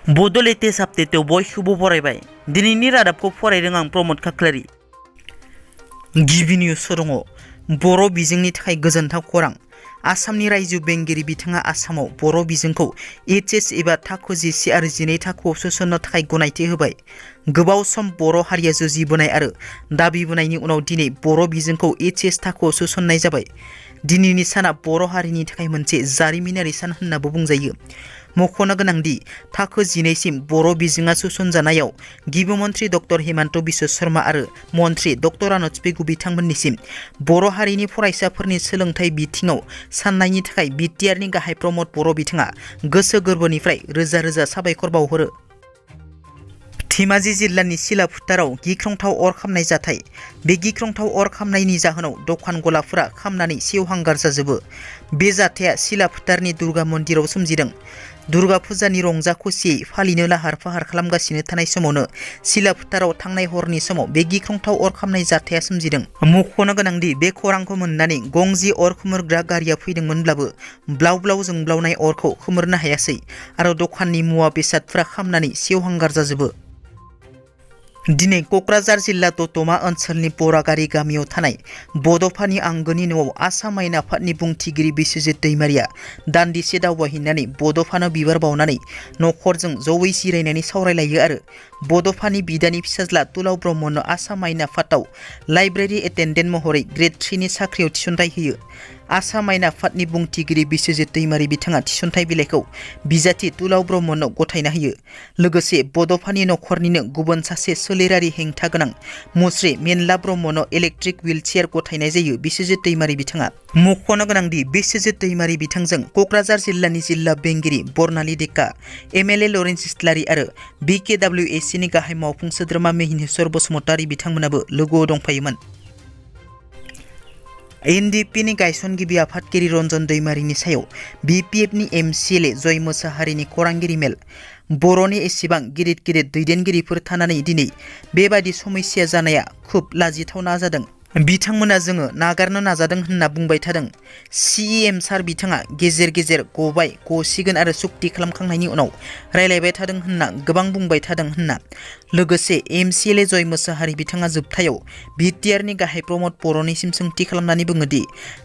बड' लेटेस्ट आपडेटआव बयखौबो बरायबाय। दिनैनि रादाबखौ फरायदों आं प्रमद खाख्लारि। गिबि निउस दङ बर' बिजोंनि थाखाय गोजोनथाव खौरां। आसामनि रायजो बेंगिरि बिथाङा आसामाव बर' बिजोंखौ एचएस एबा थाखो 11 आरो 12 थाखोआव सोसननो थाखाय गनायथि होबाय। गोबाव सम बर' हारिया जुजिबोनाय आरो दाबिबोनायनि उनाव दिनै बर' बिजोंखौ एचएस थाखोआव सोसननाय जाबाय। दिनैनि साना बर' हारिनि थाखाय मोनसे जारिमिनारि सान होननाबो बुंजायो। मख'नो गोनांदि थाखो 12 सिम बर' बिजोङा सोसनजानायाव गिबि मन्थ्रि डक्टर हिमन्त बिश्व शर्मा आरो मन्थ्रि डक्टर आनन्द पेगु बिथांमोननिसिम बर' हारिनि फरायसाफोरनि सोलोंथाइ बिथिङाव साननायनि थाखाय बिटिआरनि गाहाय प्रमद बर' बिथाङा गोसो गोरबोनिफ्राय रोजा रोजा साबायखर बावहरो। धेमाजि जिल्लानि सिला फोथाराव गिख्रंथाव अर खामनाय जाथाय। बे गिख्रंथाव अर खामनायनि जाहोनाव दखान गलाफोरा खामनानै सेवहांगार जाजोबो। बे जाथाया सिला फोथारनि दुर्गा मन्दिराव सोमजिदों। दुर्गा फुजानि रंजा खुसियै फालिनो लाहार फाहार खालामगासिनो थानाय समावनो सिला फोथाराव थांनाय हरनि समाव बे गिख्रंथाव अर खामनाय जाथाया सोमजिदों। मख'नो गोनांदि बे खौरांखौ मोननानै गंजि अर खोमोरग्रा गारिया फैदोंमोनब्लाबो ब्लाव ब्लाव जोंब्लावनाय अरखौ खोमोरनो हायासै आरो दखाननि मुवा बेसादफ्रा खामनानै सेवहांगार जाजोबो। दिनै क'क्राझार जिल्ला दतमा ओनसोलनि बरागारि गामियाव थानाय बड'फानि आंगोनि न'आव आसाम आयेन आफादनि बुंथिगिरि बिस्वजित दैमारिया दान्दिसे दावबायहैनानै बड'फानो बिबार बावनानै नखरजों जयै जिरायनानै सावरायलायो आरो बड'फानि बिदानि फिसाज्ला तुलाव ब्रह्मनो आसाम आयेन आफादाव लाइब्रेरि एटेन्डेन्ट महरै ग्रेड 3 नि साख्रियाव थिसनथाइ होयो। आसाम आयेन आफादनि बुंथिगिरि बिस्वजित दैमारि बिथाङा थिसनथाइ बिलाइखौ बिजाथि तुलाव ब्रह्मनो गथायना होयो। लोगोसे बड'फानि नखरनिनो गुबुन सासे सोलेरारि हेंथा गोनां मुस्रि मेनला ब्रह्मनो इलेक्ट्रिक हुइलचेयार गथायनाय जायो। बिस्वजित दैमारि बिथाङा मख'नो गोनांदि बिस्वजित दैमारि बिथांजों क'क्राझार जिल्लानि जिल्ला बेंगिरि बर्नाली डेका, एमएलए लरेन्स इस्लारि आरो बिकेडब्लिउएसिनि गाहाय मावफुं सोद्रोमा मेहिनेश्वर बसुमतारी बिथांमोनाबो लोगोआव दंफायोमोन। एनडिपिनि गायसनगिरि आफादगिरि रन्जन दैमारिनि सायाव बिपिएफनि एमसिएलए जय मोसाहारिनि खौरांगिरि मेल। बर'नि एसेबां गिदिर गिदिर दैदेनगिरिफोर थानानै दिनै बेबादि समस्या जानाया खोब लाजिथावना जादों। बिथांमोना जोङो नागारनो नाजादों होनना बुंबाय थादों। सिएम सार बिथाङा गेजेर गेजेर गबाय गसिगोन आरो सुक्ति खालामखांनायनि उनाव रायलायबाय थादों होनना गोबां बुंबाय थादों होनना। लोगोसे एमसिएलए जय मोसाहारि बिथाङा जोबथायाव बिटिआरनि गाहाय प्रमद बर'निसिम सोंथि खालामनानै बुङोदि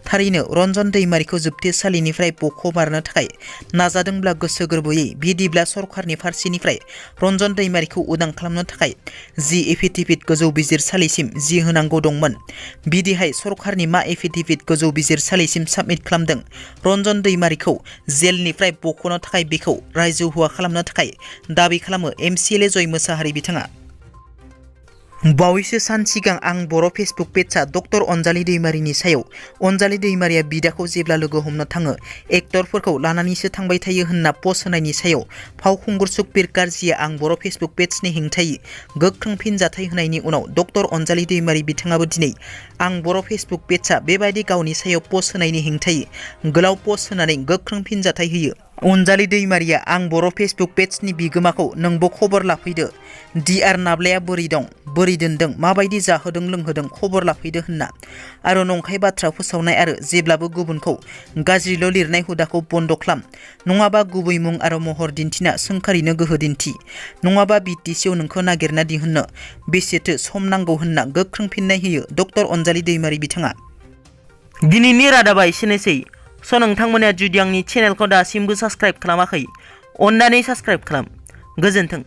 थारैनो रन्जन दैमारिखौ जोबथेसालिनिफ्राय बख'मारनो थाखाय नाजादोंब्ला गोसो गोरबोयै बिदिब्ला सरकारनि फारसेनिफ्राय रन्जन दैमारिखौ उदां खालामनो थाखाय जि एफिडेभिट गोजौ बिजिरसालिसिम जि होनांगौ दंमोन बिदिहाय सरकारनि मा एफिडेभिट गोजौ बिजिरसालिसिम साबमिट खालामदों रन्जन दैमारिखौ जेलनिफ्राय बख'नो थाखाय बेखौ रायजोहुवा खालामनो थाखाय दाबि खालामो एमसिएलए जय मोसाहारि बिथाङा। बावैसो सान सिगां आं बर' फेसबुक पेजआ डक्टर अनजालि दैमारिनि सायाव अनजालि दैमारिया बिदाखौ जेब्ला लोगो हमनो थाङो एक्टरफोरखौ लानानैसो थांबाय थायो होनना पस्ट होनायनि सायाव फावखुंगुर सुखबिर काrzीआ आं बर' फेसबुक पेजनि हेंथायै गोख्रों फिनजाथाय होनायनि उनाव डक्टर अनजालि दैमारि बिथाङाबो दिनै आं बर' फेसबुक पेजआ बेबायदि गावनि सायाव पस्ट होनायनि हेंथायै गोलाव पस्ट होनानै गोख्रों फिनजाथाय होयो। अनजालि दैमारिया आं बर' फेसबुक पेजनि बिगोमाखौ नोंबो खबर लाफैदो डिआर नाब्लाया बोरै दं बोरै दोनदों माबायदि जाहोदों लोंहोदों खबर लाफैदो होनना आरो नंखाय बाथ्रा फोसावनाय आरो जेब्लाबो गुबुनखौ गाज्रिल' लिरनाय हुदाखौ बन्द' खालाम नङाबा गुबै मुं आरो महर दिन्थिना सोंखारिनो गोहो दिन्थि नङाबा बिटिसिआव नोंखौ नागिरना दिहुननो बेसेथो सम नांगौ होनना गोख्रों फिननाय होयो डक्टर अनजालि दैमारि बिथाङा। दिनैनि रादाबा एसेनोसै। नोंथांमोना जुदि आंनि चेनेलखौ दासिमबो साबस्क्राइब खालामाखै अन्नानै साबस्क्राइब खालाम। गोजोन्थों।